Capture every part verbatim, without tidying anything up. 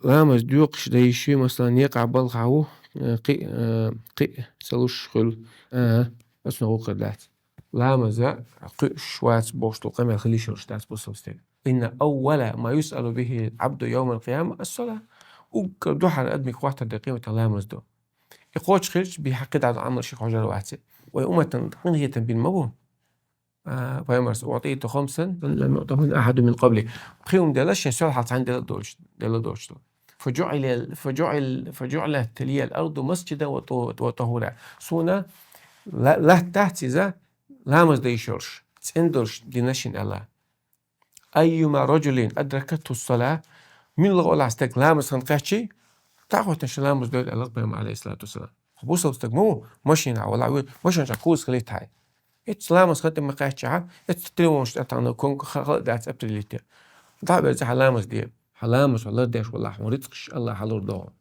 ламаз доькъуш дайши, масала, некъа балха ву, э, кхи, э, кхи, ца луш хуьлу. А, ас ногу кхир дац. Ламаза кхуьуш вац бохуш долу къамел хила йиш йолуш дац бусалба стеган. Инна аввала ма юсъалу бихи абду йовмал къияма ас-сала. Уггар духьара адамиг хӀоттар де къематан ламаз ду. И кхочуш хилча, би хьакхи дӀа Ӏамал ши хьожар вац. Вай умматан къинхетам бина ма бу. А, пайхамарс: «УӀтиту хамсан лам юӀтахунна ахьадун мин къабли». Пхи хӀума делла шен сол хьал цхьаьна делла долуш, делла долуш ду. «ФажуӀила, фажуӀил, фажуӀилат лиял арду масджидан ва ту-, ва тахура». Суна ла-, латта дац иза, ламаз дайш йолуш, цӀена долуш дина шина аьлла. «Айюма раджулин адракатху сала». Милла гӀолахь стаг ламаз хан кхаьччи, тӀаккха хӀоттина ши ламаз дойла аьлла пайхамар, алейхиссалату вассалам. Бусалба стаг ма ву, машина вала ву, машина чохь кузов хилийта хьай. Эццу ламаз хан тӀе ма кхаьччахьа, эццу тревожный тӀе тахана кон ха-, хала дац определить. ДӀа а веза хьан ламаз де. Хьан ламаз хьо лардеш валахь, хьуна рицкъаш Аллах хьалур догӀу.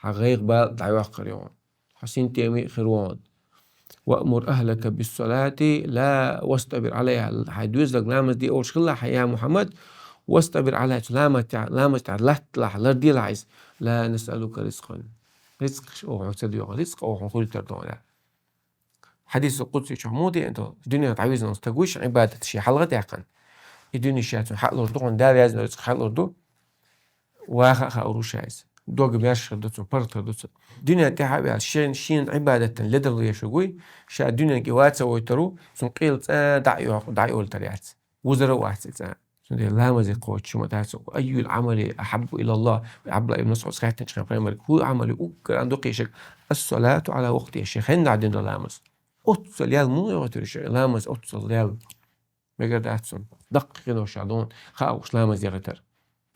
Хьан гӀайгӀа бала дӀайоккхур йогӀу. Хьо синтеми хир вогӀу. «Ваъмур ахлака биссалати ла вастабир алайха». Хьайн доьзалга ламаз де олуш хилла хьан, я Мухьаммад, вастабир алайха, цу ламаз тӀехь, ламаз тӀехь латталахь, ларделахь иза. «Ла насъалука ризкъан». Рицкъ оха хьо ца доьгӀу, рицкъ оха хьуна хуьлуьйтур догӀу. Хьадисул къудси чохь муха деана ду, дуьненга дӀавизна стаг вуй шен Ӏибадат шен хьалха а даьккхина. И дуьне ша цунна хьалур ду, хьуна Дала яздина рицкъ хьалур ду. Ваха а хаур ву ша иза. Дог маьрша хир ду цунна, паргӀат хир ду цунна. Дуьнен тӀаьхьа а ваьлла, шен, шена Ӏибадатан ледарло еш вуй, ша дуьненга и ваца а войтур ву, цунна къел цӀа дӀа а йо-, дӀа а йолуьйтур яц. Вузар а вац и цӀа. Цундела ламазе кхочуш ма дац. «Айюл Ӏамали ахьаббу илаллах?» Абдулла ибн МасӀуд хаьттинчу хенахь пайхамарга: «ХӀун Ӏамал ю уггар а дукха еш?» «Ас-салату Ӏала вакътиха», шен хенна дина долу ламаз. Оццул ял муха йогӀуьйтур шу, ламаз оццул ял? Мегар дац цунна. Даккхий къинош ша дона, хаа а хууш ламаз яхийтар.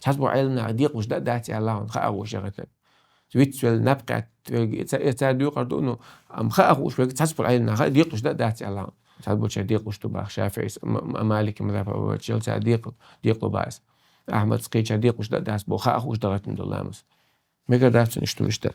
Цхьацца болу Ӏеламнаха декъалуш дан а дац аьлла хьуна, хаа а хууш яхийтар. Вицвелла, наб кхетта, верг, и ца-, и цара декъар ду, ну, амма хаа а хууш верг цхьацца болу Ӏеламнаха декъалуш дан а дац аьлла хьуна. Цхьацца болчара декъалуш ду боху ШафиӀис, М-, М-, Малики мазхаб болчара цара декъал-, декъалу боху иза. Ахьмадс, кхечара декъалуш дан а дац боху, хаа а хууш дахийтина долу ламаз. Мегар дац цунна иштта, иштта.